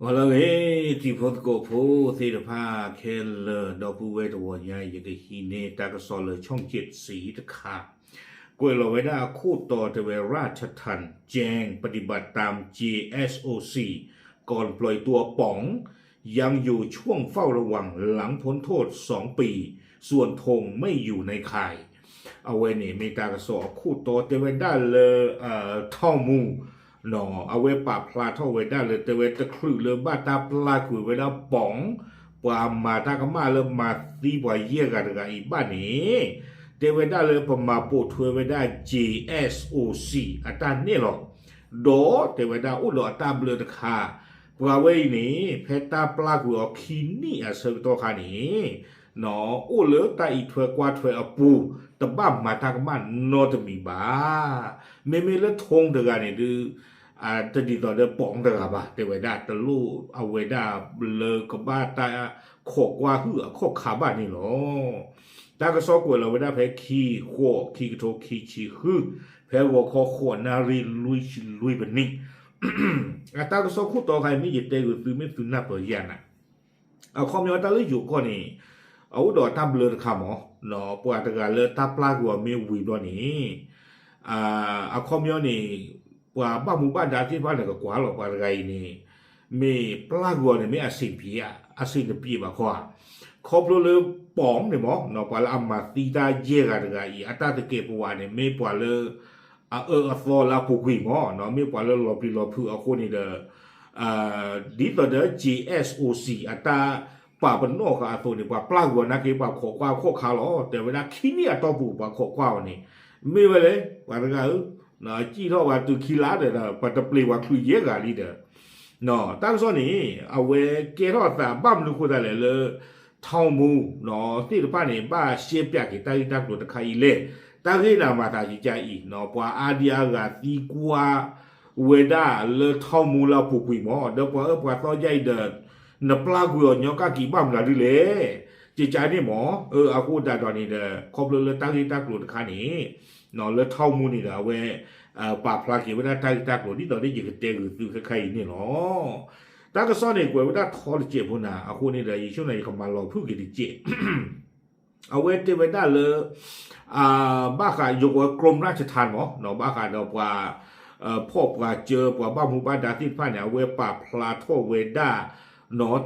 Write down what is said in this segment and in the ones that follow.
ပှၤလၢအဂ့ၤ တံၤဖိသကိးဖိသ့ၣ်တဖၣ်ခဲလၢာ် ဒီပုၢ်ဝဲၢ်တဝီၤညါ ယကဟံးန့ၢ်တၢ်ကစီၣ်လၢ ช่องเจ็ดสี တခါ, ကွဲးလီၤဝဲဒၣ်အခိၣ်တီတဲဝဲ ราชทัณฑ์แจ้งปฏิบัติตาม จี เอส โอ ซี ก่อนปล่อยตัวป๋อง ยังอยู่ช่วงเฝ้าระวังหลังพ้นโทษสองปี ส่วนธงไม่อยู่ในข่าย အဝဲန့ၣ်မ့ၢ်တၢ်ကစီၣ်အခိၣ်တီတဲဝဲဒၣ်လၢ ထီၣ်မူ အဝဲပာ်ဖျါထီၣ်ဝဲဒၣ်လၢ တဲဝဲတချုးလၢဘၣ်တၢ်ပျၢ်ကွံာ်ဝဲဒၣ် ป๋อง ပှၤမၤတၢ်ကမၣ်လၢမၤသံပှၤယဲၢ်ဂၤတဂၤအံၤဘၣ်န့ၣ် တဲဝဲဒၣ်လၢပမၤပိာ်ထွဲဝဲဒၣ် จี เอส โอ ซี အတၢ်နဲၣ်လီၤ, ဒီးတဲဝဲဒၣ်အိၣ်ဒီးအတၢ်ဘျၢတခါ, ပှၤဝဲအံၤန့ၣ် ဖဲတၢ်ပျၢ်ကွံာ်အီၤခံနံၣ်အဆၢကတီၢ်ခါန့ၣ် အိၣ်လၢတၢ်အံးထွဲကွၢ်ထွဲအပူၤ တဘၣ်မၤတၢ်ကမၣ်နီတမံၤဘၣ်. မ့မ့ၢ်လၢ ထီၣ်မူ တဂၤန့ၣ်ဒုး တဒ်သိးဒီး ป๋อง တဂၤဘၣ်, တဲဝဲဒၣ်တလိၣ်အဝဲဒၣ်လၢကဘၣ်တၢ်ခိးကွၢ်ဟုၣ်အခီၣ်ခါဘၣ်န့ၣ်လီၤ. တၢ်ကစီၣ်ကွဲးလီၤဝဲဒၣ်ဖဲ ခံဃိး ခံကထိခံဆံဃု ဖဲဂီၤခီဃိးနၣ်ရံၣ်လွံၢ်ဆံလွံၢ်မံးနံး အတၢ်ကစီၣ်ခိၣ်တီခါအံၤ မ့ၢ်ယတဲဂ့ၤသု မ့ၢ်သုနၢ်ပၢၢ်ယၤနၤ, အခီပညီတၢ်လၢယိၤကီၢ်န့ၣ် အအိၣ်ဒီးတၢ်ဘျၢတခါမး, ပှၤတဂၤလၢတၢ်ပျၢ်ကွံာ်အီၤမ့ၢ်ဝံၤဘျီန့ၣ် အခီပညီန့ၣ် ပှၤဘၣ်မူဘၣ်ဒါသ့ၣ်တဖၣ်န့ၣ် ကကွၢ်လီၤပှၤတဂၤအံၤန့ၣ် မ့ၢ်ပျၢ်ကွံာ်အီၤန့ၣ် မ့ၢ်အဆင်ပြေ အဆင်တပြေဘၣ်ခီဧါ, ခီဖျိလၢ ป๋อง န့ၣ်မး ပှၤလၢအမၤသံတၢ်ယဲၢ်ဂၤတဂၤအံၤ အတၢ်သကဲးပဝးန့ၣ် မ့ၢ်ပှၤလၢ အအၢအသီလၢအပူၤကွံာ်မး မ့ၢ်ပှၤလၢလီၤပျံၤလီၤဖုးအဃိန့ၣ်ဒီး ဒ်သိးဒီး จี เอส โอ ซี အတၢ်ပာ်ပနီၣ်ဃာ်အသိးန့ၣ် ပှၤပျၢ်ကွံာ်အီၤနာ်က့ ပှၤခိးကွၢ်အခီၣ်ခါလီၤ. တဲဝဲဒၣ်ခံနံၣ်အတီၢ်ပူၤ ပှၤခိးကွၢ်အီၤန့ၣ် မ့ၢ်ဝဲလဲၣ် ပှၤတဂၤဧၢ, စံၣ်ထီၣ်ပှၤတုၤခံလါဒီး ပှၤတပျ့ၤပှၤချုးယဲၢ်ဂၤလံဒီး တၢ်ကစီၣ်န့ၣ် အဝဲကဲထီၣ်အသးဘၣ်မနုၤဃိသတးလဲၣ်လၢ ထီၣ်မူ သ့ၣ်တဖၣ်န့ၣ် ဘၣ်ရှဲပၠးက့ၤတၢ်ဂ့ၢ်တၢ်ကျိၤတခါအံၤလဲၣ်. တၢ်ဂ့ၢ်န့ၣ်မၤသးကကါအံၤ ပှၤအါဒံအါဂၤသံကွၢ်ဝဲဒၣ်လၢထီၣ်မူလၢအပူၤကွံာ်မး ဒီးပှၤအၢပှၤသီယါအံၤဒီး နပျၢ်ကွံာ်အီၤညီကၣ်ကံၤဘၣ်မနုၤဒ်လဲၣ်. ကကါန့ၣ်မး အဃိသတးဒီးန့ၣ်ဒီး ခီဖျိလၢတၢ်ဂ့ၢ်တၢ်ကျိၤတခါန့ၣ် လၢထီၣ်မူန့ၣ်ဒီး အဝဲ ပာ်ဖျါက့ၤဝဲဒၣ်တၢ်ဂ့ၢ်တၢ်ကျိၤ ဒ်သိးဒီးယကတဲဂ့ၤသုခဲခါအံၤန့ၣ်လီၤ. တၢ်ကစီၣ်န့ၣ် ကွဲးဝဲဒၣ်ထီတစဲးဖိနၤ အဃိန့ၣ်ဒီး ယဆိကမိၣ်ယကမၤလီၤဖုၣ်က့ၤတစဲး အဝဲတဲဝဲဒၣ်လၢ ဘၣ်ဃးယိၤကီၢ် กรมราชทัณฑ์ မး ဘၣ်ဃးဒီးပှၤ ဖီၣ်ပှၤစၢ ပှၤဘၣ်မူဘၣ်ဒါသ့ၣ်တဖၣ်န့ၣ် အဝဲပာ်ဖျါထီၣ်ဝဲဒၣ်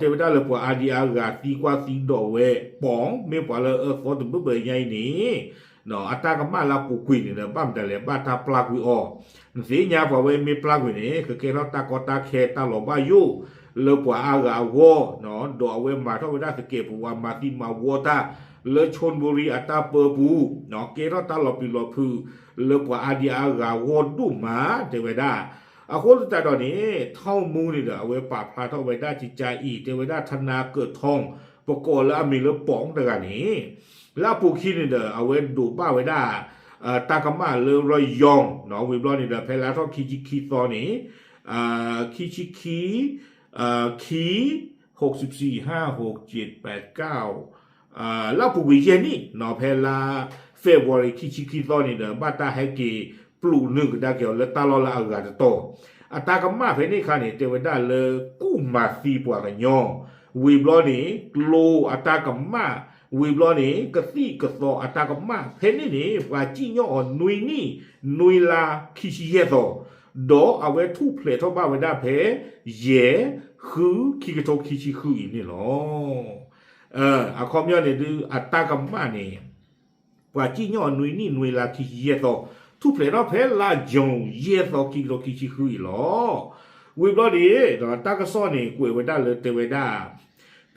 တဲဝဲဒၣ်လၢပှၤအါဒံအါဂၤသံကွၢ်သံဒိးဝဲ ป๋อง မ့ၢ်ပှၤလၢအအၢအသီတဘျီဘျီညါအံၤန့ၣ် အတၢ်ကမၣ်လၢအပူၤကွံာ်န့ၣ်ဒီး ဘၣ်မတၤလဲၣ် ဘၣ်တၢ်ပျၢ်ကွံာ်အီၤ, နသ့ၣ်ညါပှၤဝဲမ့ၢ်ပျၢ်ကွံာ်န့ၣ် ကကဲထီၣ်တၢ်ကီတၢ်ခဲတၢ်လီၤဘၣ်ယိၣ် လၢပှၤအါဂၤအဂီၢ်, ဒီးအဝဲမၤထီၣ်ဝဲဒၣ်သကဲးပဝးမၤသံမၤဝီတၢ် လၢ ชลบุรี အတၢ်ပၢပူၤ, ကဲထီၣ်တၢ်လီၤပျံၤလီၤဖုး လၢပှၤအါဒံအါဂၤအဂီၢ်ဒိၣ်မး တဲဝဲဒၣ်. အဃိသတးဒီးန့ၣ် ထီၣ်မူန့ၣ်ဒီး အဝဲပာ်ဖျါထီၣ်ဝဲဒၣ်ကကါအံၤ တဲဝဲဒၣ် ธนาเกิดทอง ပကိးလၢအမံၤလၢ ป๋อง တဂၤန့ၣ် လၢအပူၤခံန့ၣ်ဒီး အဝဲဒိးဘၣ်ဝဲဒၣ် တၢ်ကမၣ်လၢ ระยอง ဝံၤဘျီန့ၣ်ဒီး ဖဲလါထီၣ်ခံဆံခံသီန့ၣ် ခံဆံခံ ခံ หกสิบสี่ ห้า หก เจ็ด แปด เก้า လၢအပူၤကွံာ်ယဲၢ်နံၣ် ဖဲလါ February ခံဆံခံသီန့ၣ်ဒီး ဘၣ်တၢ်ဟဲက့ၤပျုးနုာ်ကဒါက့ၤအီၤလၢတၢ်လီၢ်လၢအဂၤတတီၤ, အတၢ်ကမၣ်ဖဲန့ၣ်အခါန့ၣ် တဲဝဲဒၣ်လၢကူၣ်မၤသံပှၤကညီ, ဝံၤဘျီန့ၣ် ကျိအတၢ်ကမၣ်, ဝံၤဘျီန့ၣ် ကသံၣ်ကသီအတၢ်ကမၣ် ဖဲန့ၣ်န့ၣ် ပှၤစံၣ်ညီၣ်အီၤနွံနံၣ် နွံလါ ခံဆံယဲၢ်သီ ဒီးအဝဲထူၣ်ဖျဲးထီၣ်ဘၣ်ဝဲဒၣ်ဖဲ ယဲၢ် ဃု ခံကထိခံဆံဃုအံၤန့ၣ်လီၤ. အခီပညီန့ၣ်ဒုး အတၢ်ကမၣ်န့ၣ် ပှၤစံၣ်ညီၣ်အီၤနွံနံၣ် နွံလါ ခံဆံယဲၢ်သီ, ထူၣ်ဖျဲးထီၣ်ဖဲလါ June ယဲၢ်သီ ခံကထိခံဆံဃုအံၤလီၤ. ဝံၤဘျီန့ၣ် တၢ်ကစီၣ်န့ၣ် ကွဲးဝဲဒၣ်လၢတဲဝဲဒၣ်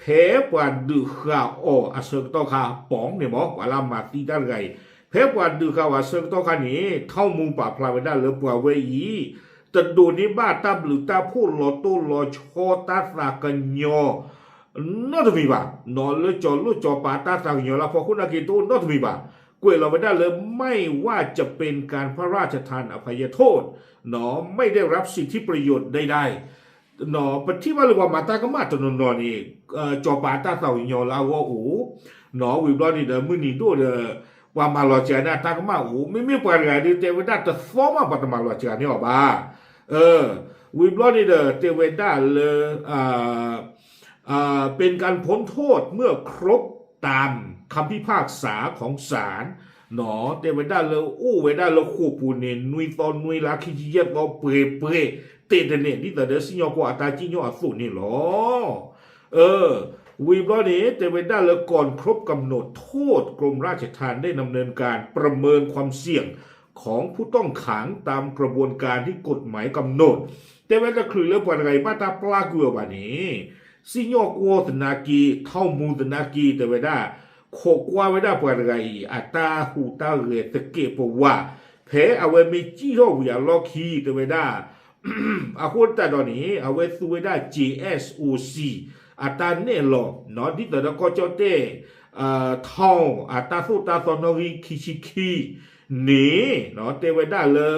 ဖဲပှၤဒုးဃာ်အီၤအဆၢကတီၢ်ခါ ป๋อง န့ၣ်မး ပှၤလၢအမၤသံတၢ်တဂၤအံၤ, ဖဲပှၤဒုးဃာ်အီၤအဆၢကတီၢ်ခါန့ၣ် ထီၣ်မူပာ်ဖျါဝဲဒၣ်လၢပှၤဝဲအံၤ တဒိးန့ၢ်ဘၣ်တၢ်ဘျုးတၢ်ဖှိၣ်လီၤတိၢ်လီၤဆီတၢ်သးကညီၤ နီတမံၤဘၣ်, လၢကၠီၤလိၣ်ကၠီၤပၤတၢ်သးကညီၤလၢအဖီခိၣ်နာ်က့ တအိၣ်နီတမံၤဘၣ်. ကွဲးလီၤဝဲဒၣ်လၢ ไม่ว่าจะเป็นการพระราชทานอภัยโทษ ไม่ได้รับสิทธิประโยชน์ใดๆ ပထံၣ်ဘၣ်လၢပှၤမၤတၢ်ကမၣ်တနီၤနီၤန့ၣ် ကၠီၤပၤတၢ်သးကညီၤလၢအဂီၢ်အိၣ်, ဝံၤဘျီန့ၣ်ဒီး မုၢ်နံၤဒိၣ်ဒီး ပှၤမၤလီၤစှၤန့ၢ်အတၢ်ကမၣ်အိၣ်, မ့မ့ၢ်ပှၤတဂၤဒုးတဲဝဲဒၣ်တသီမး ပှၤတမၤလီၤစှၤန့ၢ်အီၤဘၣ်. အၢ ဝံၤဘျီန့ၣ်ဒီး တဲဝဲဒၣ်လၢ เป็นการพ้นโทษเมื่อครบตามคำพิพากษาของศาล တဲဝဲဒၣ်လၢအိၣ်ဝဲဒၣ်လၢဃိာ်ပူၤန့ၣ် နွံသီနွံလါ ခံဆံယဲၢ်သီ ပှဲၤပှဲၤ တဲတန့ၢ် ဒ်သိးဒီးစံၣ်ညီၣ်ကွီၢ်အတၢ်စံၣ်ညီၣ်အသိးန့ၣ်လီၤ. ဝံၤဘျီန့ၣ် တဲဝဲဒၣ်လၢ ก่อนครบกำหนดโทษ กรมราชทัณฑ์ได้ดำเนินการประเมินความเสี่ยงของผู้ต้องขังตามกระบวนการที่กฎหมายกำหนด တဲဝဲတချုးလၢပှၤတဂၤအံၤဘၣ်တၢ်ပျၢ်ကွံာ်အီၤဘၣ်န့ၣ် စံၣ်ညီၣ်ကွီၢ်သနာ်က့ ထီၣ်မူသနာ်က့ တဲဝဲဒၣ် ခိးကွၢ်ဝဲဒၣ်ပှၤတဂၤအံၤ အတၢ်ဟူးတၢ်ဂဲၤသကဲးပဝး ဖဲအဝဲမ့ၢ်စံၣ်ထီၣ်ဝံၤအလီၢ်ခံ တဲဝဲဒၣ် အဃိသတးဒီးန့ၣ် အဝဲသူဝဲဒၣ် KSOC အတၢ်နဲၣ်လီၤ ဒ်သိးဒီးကီၢ်ကၠီၣ်တဲၣ် ထီၣ်အတၢ်သိၣ်တၢ်သီနီၣ်ဂံၢ်ခံဆံခံန့ၣ် တဲဝဲဒၣ်လၢ ဒ်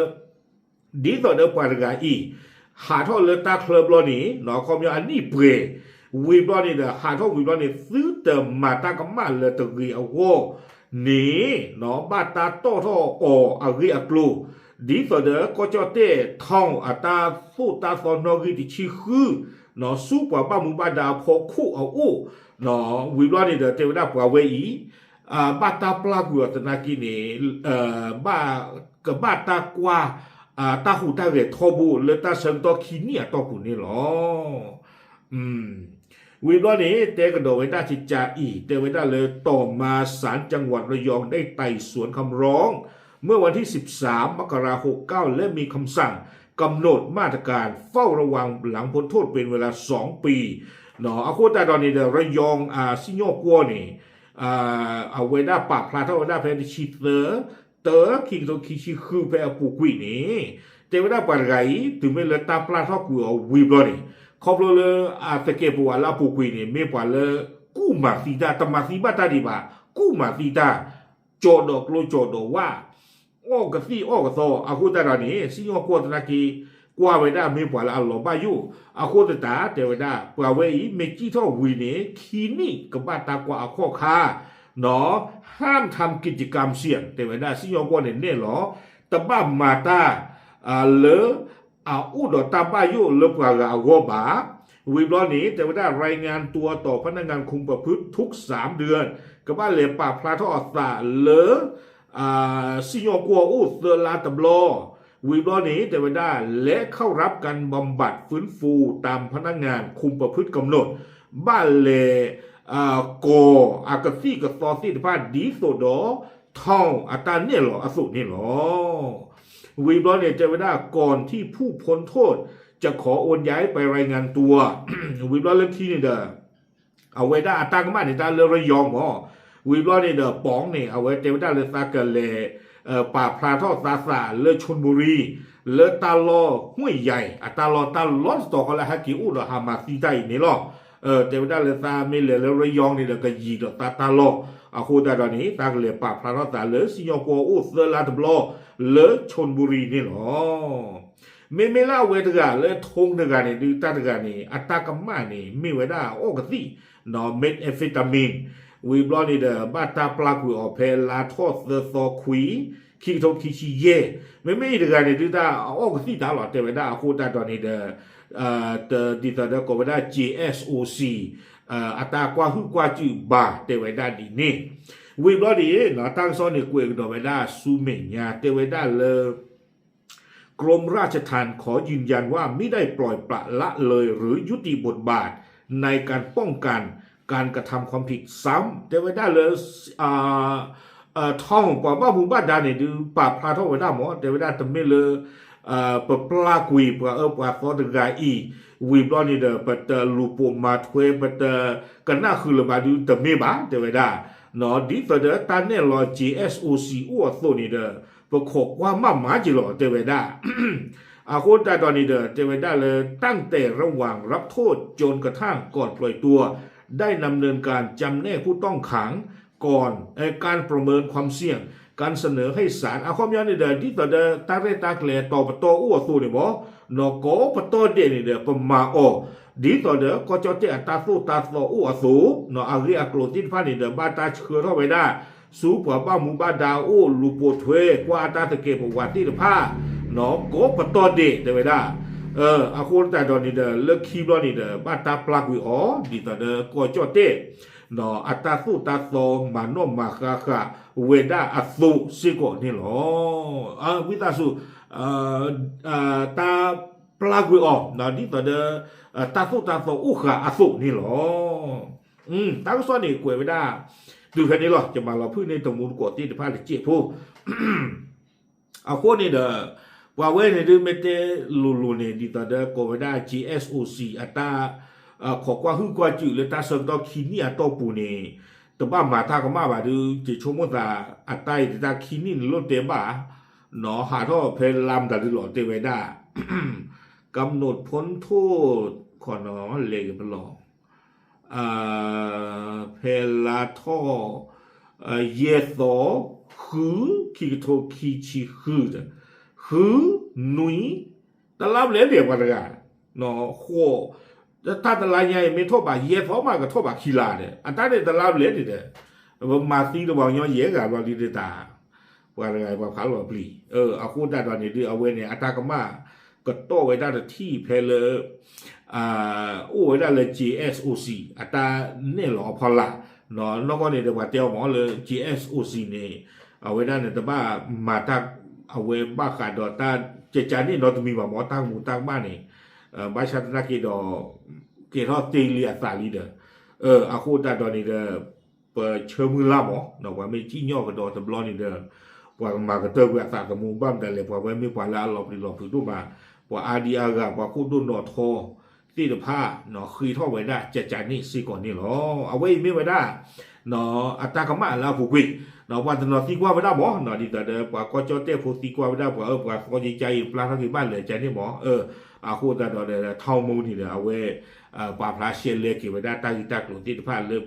သိးဒီးပှၤတဂၤအံၤ ဟးထီၣ်လၢတၢ်ချၢဘျီန့ၣ် အခီပညီအနံၣ်ပှဲၤ ဝံၤဘျီန့ၣ်ဒီး ဟးထီၣ်ဝံၤဘျီန့ၣ် သုတမၤတၢ်ကမၣ်လၢတဂ့ၤအဂီၢ်န့ၣ် ဘၣ်တၢ်တီၣ်ထီၣ်အီၤအဂ့ၢ်အကျိၤ ဒ်သိးဒီးကီၢ်ကၠီၣ်တဲၣ် ထီၣ်အတၢ်သိၣ်တၢ်သီနီၣ်ဂံၢ်တဆံဃု ဆူပှၤဘၣ်မူဘၣ်ဒါအဖီခိၣ်အအိၣ် ဝံၤဘျီန့ၣ်ဒီး တဲဝဲဒၣ်ပှၤဝဲအံၤ ဘၣ်တၢ်ပျၢ်ကွံာ်အီၤသနာ်က့န့ၣ် ဘၣ် ကဘၣ်တၢ်ကွၢ် တၢ်ဟူးတၢ်ဂဲၤထီဘိလၢတၢ်ဆၢကတီၢ်ခံနံၣ်အတီၢ်ပူၤန့ၣ်လီၤ. ဝံၤဘျီန့ၣ် တဲကဒီးဝဲဒၣ်ကကးအံၤ တဲဝဲဒၣ်လၢ ต่อมาศาลจังหวัดระยองได้ไต่สวนคำร้อง เมื่อวันที่สิบสาม มกราคม หกเก้า และมีคำสั่งกำหนดมาตรการเฝ้าระวังหลังพ้นโทษเป็นเวลาสองปี အဃိသတးဒီးန့ၣ်ဒီး ရယီၤ စံၣ်ညီၣ်ကွီၢ်န့ၣ် အဝဲဒၣ်ပာ်ဖျါထီၣ်ဝဲဒၣ်ဖဲတဆံသၢ တၢ ခံကထိခံဆံဃု ဖဲအပူၤကွံာ်န့ၣ် တဲဝဲဒၣ်ပှၤတဂၤအံၤ တုၤမ့ၢ်လၢတၢ်ပျၢ်ထီၣ်ကွံာ်အီၤဝံၤဘျီန့ၣ် ခီဖျိလၢအသကဲးပဝးလၢအပူၤကွံာ်န့ၣ် မ့ၢ်ပှၤလၢကူၣ်မၤသံတၢ် တမၤသံဘၣ်တၢ်ဒံးဘၣ် ကူၣ်မၤသံတၢ် ကၠီၤဒီးကျိကၠီၤဒီးဝၣ် အီၣ်ကသံၣ်အီၣ်ကသီ အဃိသတးဒီးန့ၣ် စံၣ်ညီၣ်ကွီၢ်သနာ်က့ ကွၢ်ဝဲဒၣ်မ့ၢ်ပှၤလၢအလီၤဘၣ်ယိၣ် အဃိသတး တဲဝဲဒၣ် ပှၤဝဲအံၤ မ့ၢ်စံၣ်ထီၣ်ဝံၤန့ၣ် ခံနံၣ်ကဘၣ်တၢ်ကွၢ်အခီၣ်ခါ ห้ามทำกิจกรรมเสี่ยง တဲဝဲဒၣ် စံၣ်ညီၣ်ကွီၢ်န့ၣ်နဲၣ်လီၤ တဘၣ်မၤတၢ် လၢ အအိၣ်ဒီးတၢ်ဘၣ်ယိၣ်လၢပှၤဂၤအဂီၢ်ဘၣ်. ဝံၤဘျီန့ၣ် တဲဝဲဒၣ် รายงานตัวต่อพนักงานคุมประพฤติทุกสามเดือน ကဘၣ်လဲၤပာ်ဖျါထီၣ်အသးလၢ စံၣ်ညီၣ်ကွီၢ်အိၣ်သၢလါတဘျီ ဝံၤဘျီန့ၣ် တဲဝဲဒၣ် และเข้ารับการบำบัดฟื้นฟูตามพนักงานคุมประพฤติกำหนด ဘၣ်လဲၤ ကီၤအကသံၣ်ကသီသ့ၣ်တဖၣ် ဒ်သိးဒီး ထီၣ်အတၢ်နဲၣ်လီၤအသိးန့ၣ်လီၤ. ဝံၤဘျီန့ၣ် တဲဝဲဒၣ် ก่อนที่ผู้พ้นโทษจะขอโอนย้ายไปรายงานตัว ဝံၤဘျီလၢခံန့ၣ်ဒီး အဝဲဒၣ်အတၢ်ကမၣ်န့ၣ် တၢ်လၢရယီၤမး ဝံၤဘျီန့ၣ်ဒီး ป๋อง န့ၣ် အဝဲတဲဝဲဒၣ်လၢသးကလဲၤ ပာ်ဖျါထီၣ်သးသးလၢ ชลบุรี လၢတၢ်လီၢ် ห้วยใหญ่ အတၢ်လီၢ်တၢ်လီၢ်တတီၤဃီလၢဟဲက့ၤအိၣ်ဒီးဟးမၤသံတၢ်အံၤန့ၣ်လီၤ. တဲဝဲဒၣ်လၢသးမ့ၢ်လဲၤလၢရယီၤန့ၣ်ဒီး ကယံၤဒီးသးတၢ်လီၢ် အဃိသတးဒီးန့ၣ် သးကလဲၤပာ်ဖျါထီၣ်သးလၢ စံၣ်ညီၣ်ကွီၢ်အိၣ်သၢလါတဘျီ လၢ ชลบุรี န့ၣ်လီၤ. မ့မ့ၢ်လၢအဝဲတဂၤလၢ ထူၣ် တဂၤန့ၣ်ဒုး တၢ်တဂၤန့ၣ် အတၢ်ကမၣ်န့ၣ် မ့ၢ်ဝဲဒၣ်အီၣ်ကသံၣ် methamphetamine ဝံၤဘျီန့ၣ်ဒီး ဘၣ်တၢ်ပျၢ်ကွံာ်အီၤဖဲလါထီၣ်သၢသီခွံ ခံကထိခံဆံယဲၢ် မ့မ့ၢ်အံၤတဂၤန့ၣ်ဒုး တၢ်အအီၣ်ကသံၣ်တၢ်လီၤ တဲဝဲဒၣ် အဃိသတးဒီးန့ၣ်ဒီး ဒ်သိးဒီးကိးဝဲဒၣ် KSOC အတၢ်ကွၢ်ဟုၣ်ကွၢ်စူၣ်ဘၣ် တဲဝဲဒၣ်ဒ်န့ၣ် ဝံၤဘျီန့ၣ် တၢ်ကစီၣ်န့ၣ်ကွဲးကဒီးဝဲဒၣ်ဆူမဲာ်ညါ တဲဝဲဒၣ်လၢ กรมราชทัณฑ์ขอยืนยันว่ามิได้ปล่อยปละละเลยหรือยุติบทบาทในการป้องกันการกระทำความผิดซ้ำ တဲဝဲဒၣ်လၢ ထီၣ် ပှၤဘၣ်မူဘၣ်ဒါန့ၣ်ဒုး ပာ်ဖျါထီၣ်ဝဲဒၣ်မး တဲဝဲဒၣ်တမ့ၢ်လၢ ပပျၢ်ကွံာ်ပှၤအၢပှၤသီတဂၤအံၤ ဝံၤဘျီန့ၣ်ဒီး ပတလူၤပိာ်မၤထွဲ ပတကနၣ်ဃုာ်လၢၤဘၣ်ဒုးတမ့ၢ်ဘၣ် တဲဝဲဒၣ် ဒ်သိးဒီးတၢ်နဲၣ်လီၤ KSOC အိၣ်အသိးန့ၣ်ဒီး ပခိးကွၢ်မးမးက့ၤလီၤ တဲဝဲဒၣ် အဃိသတးဒီးန့ၣ်ဒီး တဲဝဲဒၣ်လၢ ตั้งแต่ระหว่างรับโทษจนกระทั่งก่อนปล่อยตัว ได้ดำเนินการจำแนกผู้ต้องขังก่อน เอ่อ การประเมินความเสี่ยง การเสนอให้ศาล အခီပညီန့ၣ်ဒီး ဒ်သိးဒီးတၢ်ရဲၣ်တၢ်ကျဲၤတီၤပတီၢ်အိၣ်အသိးန့ၣ်မး နီၢ်ကီၢ်ပတီၢ်ဒဲးန့ၣ်ဒီး ပမၤအီၤ ဒ်သိးဒီးကီၢ်ကၠီၣ်တဲၣ်အတၢ်သိၣ်တၢ်သီအိၣ်အသိး နီၢ် အဂ့ၢ်အကျိၤသ့ၣ်တဖၣ်န့ၣ်ဒီး ဘၣ်တၢ်ဆှၢထီၣ်ဝဲဒၣ် ဆူပှၤဘၣ်မူဘၣ်ဒါအိၣ် လူၤပိာ်ထွဲ ကွၢ်အတၢ်သကဲးပဝးသ့ၣ်တဖၣ် နီၢ် ကီၢ်ပတီၢ်ဒဲး တဲဝဲဒၣ် အဃိသတးဒီးန့ၣ်ဒီး လၢခံဘျီန့ၣ်ဒီး ဘၣ်တၢ်ပျၢ်ကွံာ်အီၤ ဒ်သိးဒီးကီၢ်ကၠီၣ်တဲၣ် အတၢ်သိၣ်တၢ်သီမၤနီၣ်မၤဃါဃာ်ဝဲဒၣ်အသိးစ့ၢ်ကီးန့ၣ်လီၤ. ဝံသးစူၤ တၢ်ပျၢ်ကွံာ်အီၤ ဒ်သိးဒီး တၢ်သိၣ်တၢ်သီအိၣ်ဃာ်အသိးန့ၣ်လီၤ. တၢ်ကစီၣ်န့ၣ်ကွဲးဝဲဒၣ် တုၤဖဲန့ၣ်လီၤ. ယမၤလီၤဖုၣ်န့ၢ်တမူတကိးသ့ၣ်တဖၣ်တစဲးဖိ အဃိန့ၣ်ဒီး ပှၤဝဲန့ၣ်ဒုး မ့ၢ်တဲလိၤလိၤန့ၣ် ဒ်သိးဒီးကိးဝဲဒၣ် JSOC အတၢ် ခိးကွၢ်ဟုၣ်ကွၢ်စူၣ်လၢတၢ်ဆၢကတီၢ်ခံနံၣ်အတီၢ်ပူၤန့ၣ် တဘၣ်မၤတၢ်ကမၣ်ဘၣ်ဒုး ယဆိကမိၣ်သး အတၢ်အံၤတၢ်ခံနံၣ်န့ၣ်လိၣ်တဲဘၣ် နီၤ ဟးထီၣ်ဖဲလါမတၤဒုးလီၤတဲဝဲဒၣ် ကမ်နိးဖိၣ်ထိၣ် ခီနီၤ လဲၤက့ၤပလီၢ် ဖဲလါထီၣ် ယဲၢ်သီ ဃု ခံကထိခံဆံဃု ဃု နွံ တလါဘျဲၣ်ဒံးပှၤတဂၤ ဃိး တၢ်တလါညါအံၤမ့ၢ်ထီၣ်ဘး ယဲၢ်သီမးကထီၣ်ဘးခံလါဒီး အတၢ်န့ၣ်တလါဘျဲၣ်ဒံးဒီး ပမၤသံတပှၤကညီယဲၢ်ဂၤဘျီဒ်န့ၣ်တၢ် ပှၤတဂၤပှၤဖးလီၤပျံၤ အဃိသတးဒီးန့ၣ်ဒုး အဝဲန့ၣ် အတၢ်ကမၣ်ကတီၢ်ဝဲဒၣ်တထံၣ်ဖဲလၢ အိၣ်ဝဲဒၣ်လၢ JSOC အတၢ်နဲၣ်လီၤအဖီလာ် နီၢ်ကီၢ်န့ၣ်ဒီး ပှၤတဲအီၤမ့ၢ်လၢ JSOC န့ၣ် အဝဲဒၣ်န့ၣ် တဘၣ်မၤတၢ် အဝဲဘၣ်ဃးဒီးတၢ်ကကန့ၣ်နီတမံၤဘၣ်မ့ၢ် တၢ်ကမူၤတၢ်ကမၣ်န့ၣ် ဘၣ်ဆၣ်သနာ်က့ဒီး ကဲထီၣ်တ့ၢ်လံအသးလံဒီး အဃိသတးဒီးန့ၣ်ဒီး ပဆၢမုၢ်လၢ်မ့ၢ် ပှၤမ့ၢ်စံၣ်ညီၣ်ကဒီးတဘျီန့ၣ်ဒီး ပှၤကမၤကတၢၢ်ကွံာ်အသးသမူ ဘၣ်မတၤလဲၣ် ပှၤဝဲမ့ၢ်ပှၤလၢအလီၤပျံၤလီၤဖုးဒိၣ်မး ပှၤအါဒံအါဂၤ ပှၤခိၣ်ဒိၣ်နီၢ်ထီသ့ၣ်တဖၣ် ဃ့ထီၣ်ဝဲဒၣ်ကကန့ၣ်စ့ၢ်ကီးန့ၣ်လီၤ. အဝဲအံၤမ့ၢ်ဝဲဒၣ် အတၢ်ကမၣ်လၢအပူၤကွံာ် ပှၤတနီၤသံကွၢ်ဝဲဒၣ်မ့ၢ် ဒ်သိးဒီး ပှၤကီၢ်ကၠီၣ်တဲၣ်ဖိသံကွၢ်ဝဲဒၣ် ပှၤအၢ ပှၤသီကကါအံၤ ပျၢ်ထီၣ်က့ၤဘၣ်လၢာ်ကန့ၣ်မ့ၢ် အဃိသတးဒီး ထီမူန့ၣ်ဒီး အဝဲ ပာ်ဖျါရှဲလဲက့ၤဝဲဒၣ်တၢ်ဂ့ၢ်တၢ်ကျိၤသ့ၣ်တဖၣ်လၢ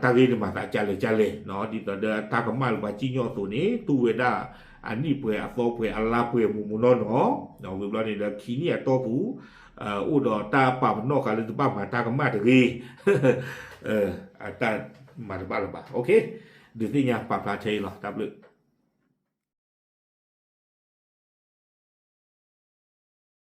တၢ်ဂ့ၢ်န့ၣ်မၤသးကလဲၣ်ကလဲၣ် ဒ်သိးဒီးတၢ်ကမၣ်လၢပှၤစံၣ်ညီၣ်အသိးန့ၣ် တူၢ်ဝဲဒၣ်အနံၣ်ပှဲၤအသီပှဲၤအလါပှဲၤမူးမူးနီၢ်နီၢ် ဝံၤဘျီန့ၣ်ဒီးခံနံၣ်အတီၢ်ပူၤ အိၣ်ဒီးတၢ်ပာ်ပနီၣ်ဃာ်လၢတဘၣ်မၤတၢ်ကမၣ်တဂ့ၤ အတၢ်မၤတဘၣ်လၢၤဘၣ် ဒုးသ့ၣ်ညါပာ်ဖျါထဲအံၤလီၤ တၢ်ဘျုး